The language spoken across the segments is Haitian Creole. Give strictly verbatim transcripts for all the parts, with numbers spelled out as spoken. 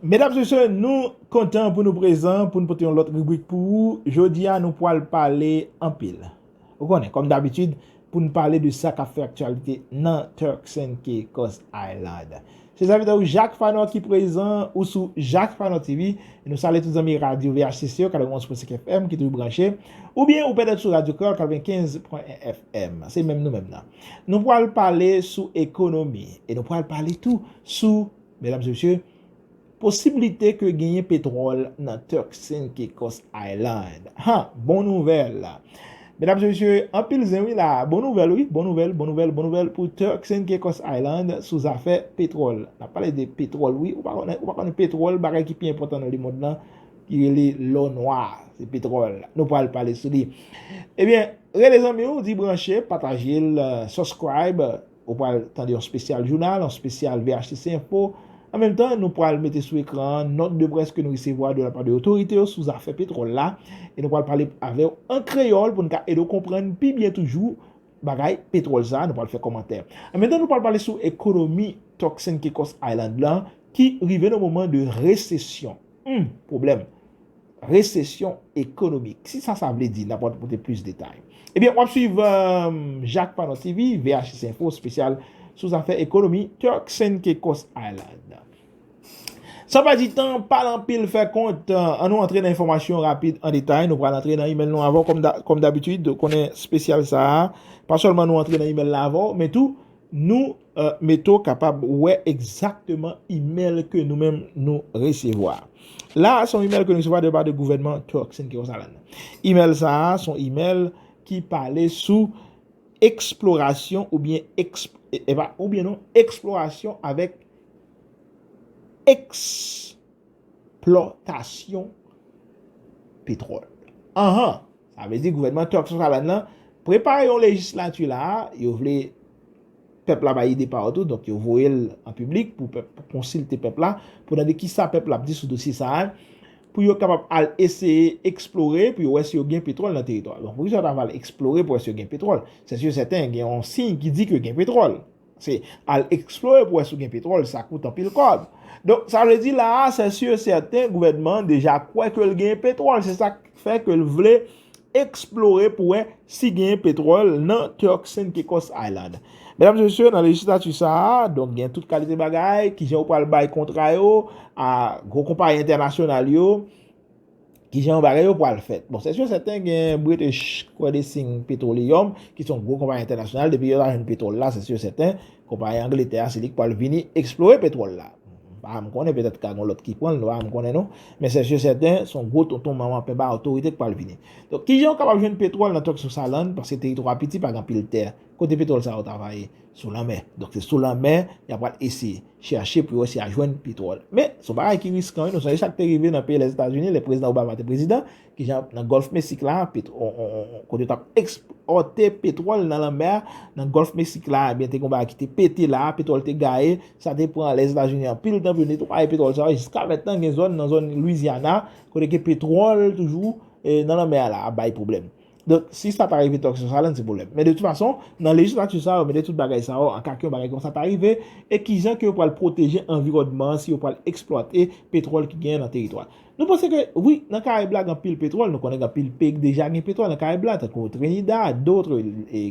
Medam, mesye, nou kontan pou nou prezan, pou nou pote yon lòt ribrik pou ou. Jodi a, nou pral pale anpil. Ou konnen, kòm dabitid, pou n pale de sa k ap fè aktyalite nan Turks and Caicos Island. Se sèvitè ou Jacques Fanor ki prezan, ou sou Jacques Fanor T V. E nou salye tout zanmi radyo V H C C yo, katrevenn pwen senk F M ki toujou branche. Oubyen ou petèt sou Radyo Kreyòl katrevenkenz pwen en F M. Se menm nou menm nan. Nou pral pale sou ekonomi. E nou pral pale tou sou, medam e mesye, posiblite ke genyen petwòl nan Turks and Caicos Island. Ha, bon nouvèl. Medam e mesye, anpil zen wi la. Bon nouvèl wi, bon nouvèl, bon nouvèl, bon nouvèl pou Turks and Caicos Island sou zafè petwòl. N ap pale de petwòl wi, ou pa konnen, ou pa konnen petwòl, bagay ki pi enpòtan nan lemonn nan, ki rele lò nwa, se petwòl. Nou pral pale sou li. Ebyen, rele zanmi w, di branche, pataje l, subscribe, ou pral tande yon espesyal jounal, yon espesyal V H C C Info. An menm tan, nou pral mete sou ekran an nòt de près ke nou resevwa de la pa de otorite yo sou zafè petwòl la. E nou pral pale avè w an kreyòl pou n ka ede w konprann pi byen toujou bagay petwòl sa a, nou pral fè kòmantè. An menm tan, nou pral pale sou ekonomi Turks and Caicos Island lan ki rive nan moman de resesyon. Hmm, pwoblèm. Resesyon ekonomik. Si sa, sa vle di, n ap pote plis detay. Ebyen, w ap swiv, euh, Jacques Fanor T V, V H C C Info, espesyal sou zafè ekonomi Turks and Caicos Island. San pèdi tan, pa l anpil fè kont, euh, ann nou antre nan enfòmasyon rapid an detay. Nou pral antre nan imèl nou avè w kòm da-, kòm dabitid. Ou konnen espesyal sa a, pa sèlman nou antre nan imèl la avè w, men tou, nou, euh, mete w kapab wè egzakteman imèl ke nou menm nou resevwa. La, se yon imèl ke nou resevwa de pa de gouvènman Turks and Caicos Island. Imèl sa a, se yon imèl ki pale sou eksplorasyon oubyen eksp-, e, e pa, oubyen non, eksplorasyon avèk eksplòtasyon petwòl. Anhan, sa vle di gouvènman Turks Island lan prepare yon lejislati la, yo vle pèp la bay ide pa yo tou, donk yo voye l an piblik pou pèp, pou konsilte pèp la, pou tande kisa pèp la ap di sou dosye sa a, pou yo kapab al eseye eksplore, pou yo wè si yo gen petwòl nan teritwa. Donk, poukisa yo ta pral eksplore pou wè si yo gen petwòl? Se si e sèten, gen yon siy ki di ke gen petwòl. Se al eksplore pou wè si w gen petwòl, sa koute anpil kòb. Donk, sa vle di la a, se si e sèten, gouvènman an deja kwè ke l gen petwòl. Se sa k fè ke l vle eksplore pou wè si gen petwòl nan Turks and Caicos Island. Medam e mesye, nan lejislati sa a, donk, gen tout kalite bagay, kijan yo pral bay kontra yo a gwo konpayi entènasyonal yo, kijan bagay yo pral fèt. Bon, se si e sèten, gen British Credit Sing Petroleum, ki se yon gwo konpayi entènasyonal, depi yo ta jwenn petwòl la, se si e sèten, konpayi Angletè a, se li k pral vini eksplore petwòl la. Pa m konnen, petèt ka gen lòt ki pran l, pa m konnen non. Men se si e sèten, se yon gwo tonton manman penba otorite k pral vini. Donk, kijan yo kapab jwenn petwòl nan Turks Island, paske teritwa a piti, pa gen anpil tè. Kote petwòl sa yo ta va ye? Sou lanmè. Donk, se sou lanmè, y ap pral eseye chèche pou yo eseye jwenn petwòl. Men, se yon bagay ki riskan, wi. Nou sonje sa k te rive nan peyi Lèzetazini, lè prezidan Obama te prezidan, kijan nan Gòlf Meksik la, pet-, on, on, on, kote yo t ap ekspòte petwòl nan lanmè a, nan Gòlf Meksik la, ebyen, te gen yon bagay ki te pete la, petwòl te gaye, sa te pran Lèzetazini anpil tan pou yo netwaye petwòl sa yo. Jiska mentnan, gen zòn, nan zòn Louisiana, kote ke petwòl toujou, eh, nan lanmè a la, ap bay pwoblèm. Donk, si sa ta rive Turks Island, se pwoblèm. Men de tout fason, nan lejislati sa yo, mete tout bagay sa yo an ka ke yon bagay konsa ta rive, e kijan ke yo pral pwoteje anviwònman an si yo pral eksplwate petwòl ki genyen nan teritwa. Nou panse ke, wi, nan Karayib la, gen anpil petwòl, nou konnen gen anpil peyi ki deja gen petwòl nan Karayib la, tankou Trinidad, dòt, e,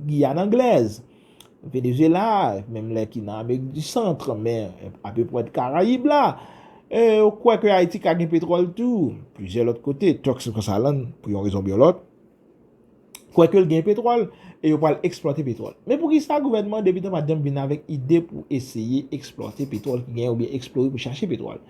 Giyàn Anglèz. Venezuela, menm lè ki nan Amerik di Sant, men apeprè Karayib la. E, ou kwè ke Ayiti ka gen petwòl tou? Plizyè lòt kote, Turks Island, pou yon rezon oubyen lòt, kwè ke l gen petwòl, e yo pral eksplwate petwòl. Men poukisa gouvènman an depi tan pa t janm vin avèk ide pou eseye eksplwate petwòl ki genyen oubyen eksplore pou chache petwòl?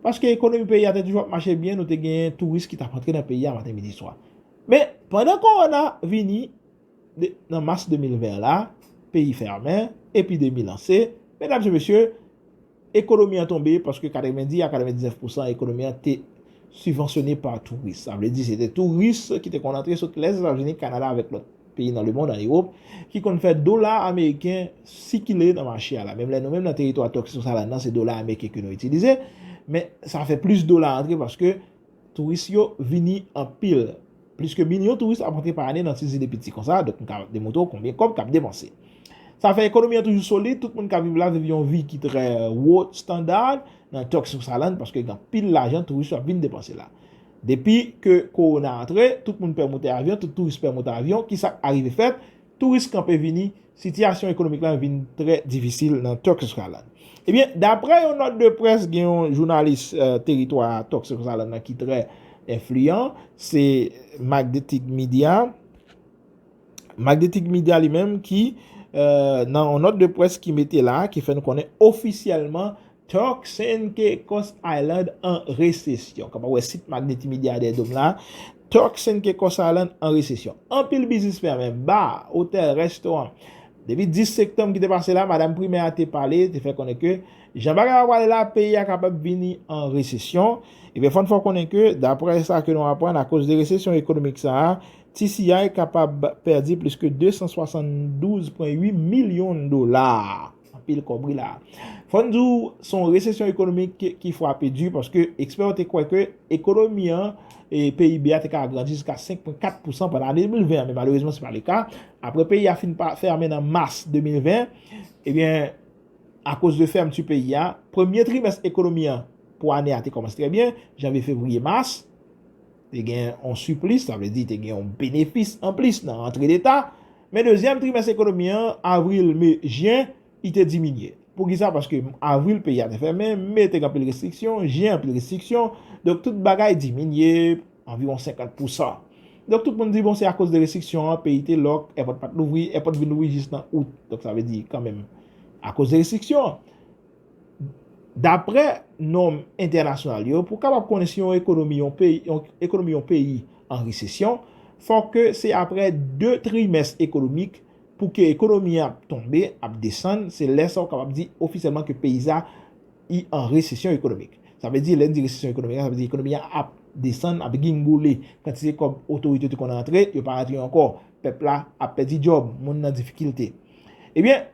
Paske ekonomi peyi a te toujou ap mache byen, nou te gen touris ki t ap antre nan peyi a maten, midi, swa. Men, pandan kowona vini, de, nan mas de mil ven la, peyi fèmen, epidemi lanse, medam e mesye, ekonomi an tonbe paske katrevendi a katrevendiznèf pousan ekonomi an te sibvansyone pa touris. Sa vle di, se te touris ki te konn antre sot Lèzetazini, Kanada avèk lòt peyi nan lemonn, an Ewòp, ki konn fè dola ameriken sikile nan mache a la. Menm lè nou menm nan teritwa Turks Island nan, se dola ameriken ke nou itilize, men sa fè plis dola antre paske touris yo vini anpil. Plis ke milyon touris ap antre pa ane nan ti zile piti konsa, donk nou ka demontre w konbyen kòb k ap depanse. Sa fè ekonomi an toujou solid, tout moun k ap viv la viv yon vi ki trè wo standard nan Turks Island, paske gen anpil lajan touris yo ap vin depanse la. Depi ke kowona antre, tout moun pè moute avyon, tout touris pè moute avyon, kisa k arive fèt? Touris kanpe vini, sitiyasyon ekonomik la vin trè difisil nan Turks Island. Ebyen, daprè yon nòt de près, gen yon jounalis, eh, teritwa Turks Island nan ki trè enfliyan, se Magnetic Media. Magnetic Media li menm ki, eh, nan yon nòt de près ki mete la, ki fè n konnen ofisyèlman Turks and Caicos Island an resesyon. Kòm w wè sit Magnetic Media dèyè do m la, Turks and Caicos Island an resesyon. Anpil biznis fèmen, ba, otèl, restoran. Depi dis septanm ki te pase la, madanm primè a te pale, te fè konnen ke jan bagay yo prale la, peyi a kapab vini an resesyon. Ebyen, fò n fè w konnen ke, daprè sa ke nou aprann, akoz de resesyon ekonomik sa a, T C I kapab pèdi plis ke de san swasanndouz pwen uit milyon dola. Anpil kòb wi la. Fò n di w, se yon resesyon ekonomik ki, ki frape di, paske ekspè yo te kwè ke ekonomi an, e P I B a te ka grandi jiska senk pwen kat pousan pandan ane de mil ven an, men malerezman, se pa le ka. Apre peyi a fin pa fèmen nan mas de mil ven, ebyen, akoz de fèmti peyi a, premye trimès ekonomi an pou ane a te kòmanse trè byen, janvye, fevriye, mas, te gen yon siplis, sa vle di te gen yon benefis anplis nan rantre leta, men dezyèm trimès ekonomi an, avril, me, jen, li te diminye. Poukisa? Paske avril peyi a te fèmen, me te gen anpil restriksyon, jen anpil restriksyon, donk tout bagay diminye anviwon senkant pousan. Donk tout moun di, bon, se akoz de restriksyon an, peyi te lòk, èpòt pa t louvri, èpòt vin louvri jis nan out. Donk sa vle di kanmenm, akoz de restriksyon an. Daprè nòm entènasyonal yo, pou w kapab konnen si yon ekonomi yon peyi, yon ekonomi yon peyi an resesyon, fò ke se aprè de trimès ekonomik pou ke ekonomi an ap tonbe, ap desann, se lè sa w kapab di ofisyèlman ke peyi sa i an resesyon ekonomik. Sa vle di, lè n di resesyon ekonomik, sa vle di ekonomi an ap desann, ap gingole, kantite kòb otorite te konn rantre, yo pa rantre ankò, pèp la ap pèdi djòb, moun nan difikilte. Ebyen,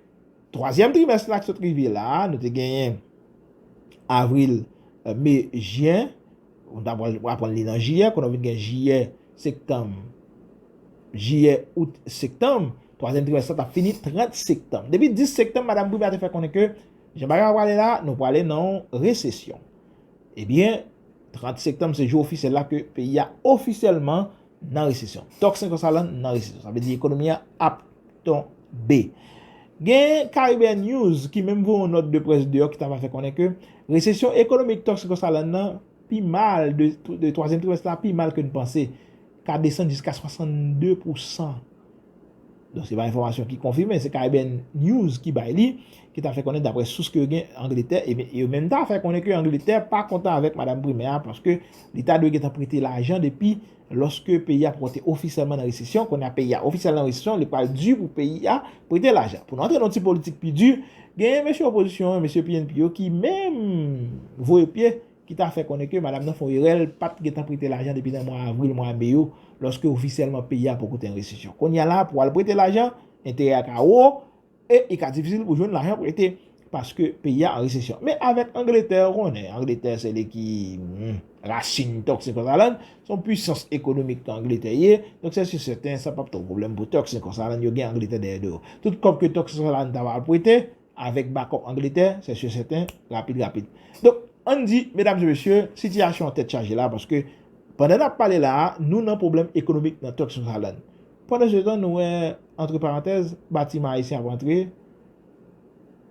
twazyèm trimès la ki sot rive la, nou te genyen avril, eh, me, jen, nou t ap aprann li nan jiyè, kounye a vin gen jiyè, septanm, jiyè, out, septanm, twazyèm trimès la t ap fini trant septanm. Depi dis septanm, madanm primè a te fè konnen ke jan bagay yo prale la, nou prale nan yon resesyon. Ebyen, trant septanm se jou ofisyèl la ke peyi a ofisyèlman nan resesyon. Turks and Caicos Island nan resesyon. Sa vle di ekonomi an ap tonbe. Gen Caribbean News ki menm voye yon nòt de près deyò ki ta va fè konnen ke resesyon ekonomik Turks and Caicos Island nan pi mal de, de twazyèm trimès la, pi mal ke n panse, ka desann jiska swasannde pousan. Donk, se pa enfòmasyon ki konfime, se Caribbean News ki bay li, ki ta fè konnen daprè sous ke yo gen Angletè, e yo menm ta fè konnen ke Angletè pa kontan avèk madanm primè a, paske li ta dwe gentan prete lajan depi lòske peyi a poko te ofisyèlman nan resesyon. Kounye a peyi a ofisyèl nan resesyon, li pral di pou peyi a prete lajan. Pou nou antre nan ti politik pi di, genyen mesye opozisyon an, mesye P N P yo ki menm voye pye, ki ta fè konnen ke madanm nan fè yon erè, l pa t gentan prete lajan depi nan mwa avril, mwa me yo, lòske ofisyèlman peyi a poko te an resesyon. Kounye a la, pou al prete lajan, enterè a ka wo, e li ka difisil pou jwenn lajan prete, paske peyi a an resesyon. Men avèk Angletè, ou konnen, Angletè se li ki, hmm, rasin Turks and Caicos Island, se yon pwisans ekonomik ke Angletè ye, donk se si sèten, sa p ap twò pwoblèm pou Turks and Caicos Island, yo gen Angletè dèyè do yo. Tout kòb ke Turks and Caicos Island ta va al prete, avèk bakòp Angletè, se si sèten, rapid, rapid. Donk, ann di, medam e mesye, sitiyasyon an tèt chaje la, paske pandan n ap pale la a, nou nan pwoblèm ekonomik nan Turks and Caicos Island. Pandan se tan, nou wè, antre parantèz, batiman ayisyen ap antre.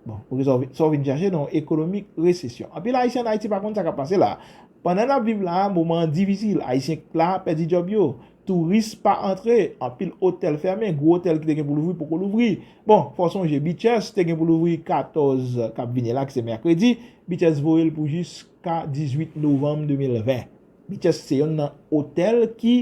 Bon, poukisa w vin, sa w vin chache nan yon ekonomik resesyon? Anpil Ayisyen ann Ayiti pa konn sa k ap pase la. Pandan n ap viv la a, moman an difisil. Ayisyen la pèdi djòb yo. Touris pa antre. Anpil otèl fèmen. Gwo otèl ki te gen pou louvri poko louvri. Bon, fò w sonje, Beaches te gen pou louvri katòz k ap vini la, ki se mèkredi. Beaches voye l pou jiska dizuit novanm de mil ven. Beaches se yonn nan otèl ki,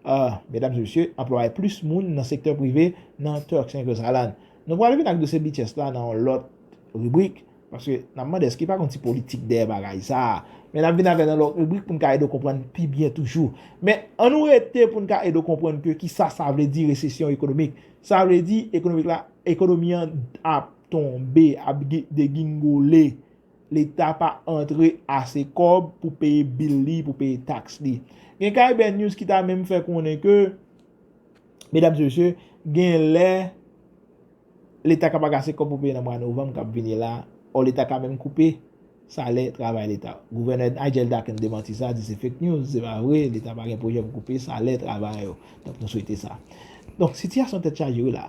euh, medam e mesye, anplwaye plis moun nan sektè prive nan Turks and Caicos Island. Nou pral vin ak dosye Beaches la nan yon lòt ribrik, paske n ap mande èske pa gen yon ti politik dèyè bagay sa a. Men n ap vin avè l nan lòt ribrik pou n ka ede w konprann pi byen toujou. Men ann nou rete pou n ka ede w konprann ke kisa sa vle di resesyon ekonomik. Sa vle di ekonomik la, ekonomi an ap tonbe, ap gi-, degingole. Leta pa antre ase kòb pou peye bil li, pou peye taks li. Gen Caribbean News ki ta menm fè konnen ke, medam e mesye, gen lè Leta ka pa gen ase kòb pou peye nan mwa novanm k ap vini la, ò Leta ka menm koupe salè travay Leta. Gouvènè Nigel Dackens demanti sa, di se fake news, se pa vre, Leta pa gen pwojè pou koupe salè travayè yo. Donk nou swete sa. Donk sitiyasyon tèt chaje wi la.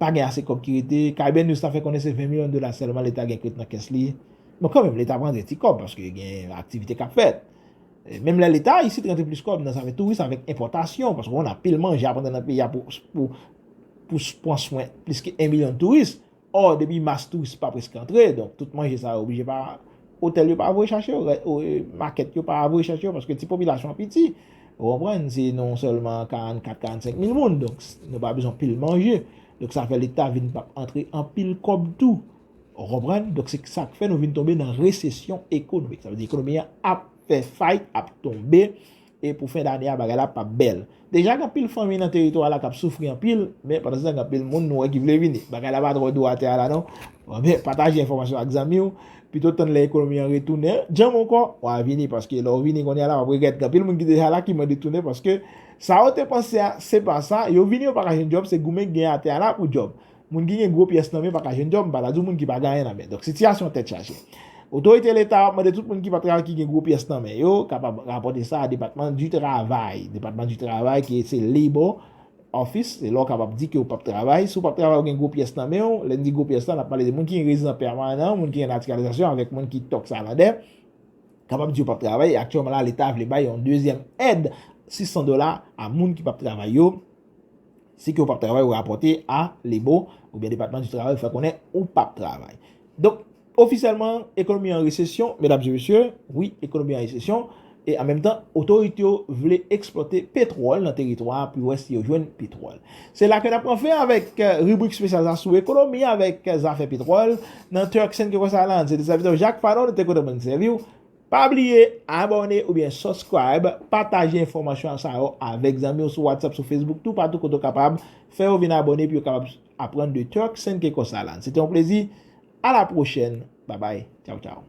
Pa gen ase kòb ki rete. Caribbean News ta fè konnen se ven milyon dola sèlman Leta gen k ret nan kès li. Bon, kanmenm, Leta pran de ti kòb paske gen aktivite k ap fèt. E menm lè Leta isit rantre plis kòb nan zafè touris avèk enpòtasyon, paske w konn anpil manje ap rantre nan peyi a pou, pou, pou s- pran swen plis ke en milyon touris. Ò, depi mas touris pa prèske antre, donk tout manje sa yo oblije pa, otèl yo pa voye chache yo, rè- o, e, makèt yo pa voye chache yo, paske ti popilasyon an piti. Ou konprann, se nou sèlman karannkat, karannsenk mil moun, donk s- nou pa bezwen pil manje. Donk sa fè Leta vin p ap antre anpil kòb tou. Ou konprann? Donk se sa k fè nou vin tonbe nan resesyon ekonomik. Sa vle di ekonomi an ap fè fayt, ap tonbe, e pou fen dane a bagay la p ap bèl. Deja gen anpil fanmi nan teritwa la k ap soufri anpil, men pandan se tan gen anpil moun nou wè ki vle vini. Bagay la pa twò dou atè a la non. Bon, men pataje enfòmasyon ak zanmi w, pito tann lè ekonomi an retounen djanm ankò, w a vini, paske lè w vini kounye a la, w ap regrèt. Gen anpil moun ki deja la ki mande tounen, paske sa yo te panse a, se pa sa, yo vini, yo pa ka jwenn djòb, se goumen k gen atè a la pou djòb. Moun ki gen gwo pyès nan men pa ka jwenn djòb, m pa ta di w moun ki pa gen anyen nan men. Donk sitiyasyon tèt chaje. Otorite Leta ap mande tout moun ki p ap travay ki gen gwo pyès nan men yo kapab rapòte sa a Depatman di Travay. Depatman di Travay ki se Labor Office, se la w kapab di ke w p ap travay. Si w p ap travay, w gen gwo pyès nan men w. Lè n di gwo pyès la, n ap pale de moun ki gen rezidans pèmanan, moun ki gen natiralizasyon avèk moun ki tòks alandè. Kapab di yo p ap travay. E aktyèlman la, Leta vle bay yon dezyèm èd sis san dola a moun ki p ap travay yo. Si ke w p ap travay, w rapòte a Labor oubyen Depatman di Travay, w fè konnen ou p ap travay. Donk, ofisyèlman, ekonomi an resesyon, medam e mesye, wi, ekonomi an resesyon, e an menm tan, otorite yo vle eksplòte petwòl nan teritwa a pou wè si yo jwenn petwòl. Se la ke n ap pran fen avèk, eh, ribrik espesyal sa sou ekonomi avèk, eh, zafè petwòl. Nan Turks and Caicos Islands, se te sèvitè w Jacques Fanon, nou te kontan pou n sèvi w. Pa bliye abòne oubyen subscribe, pataje enfòmasyon sa yo avèk zanmi w sou WhatsApp, sou Facebook, toupatou kote w kapab. Fè yo vin abòne pou yo kapab aprann de Turks and Caicos Islands. Se te yon plezi. A la pwochèn. Babay. Tchaw, tchaw.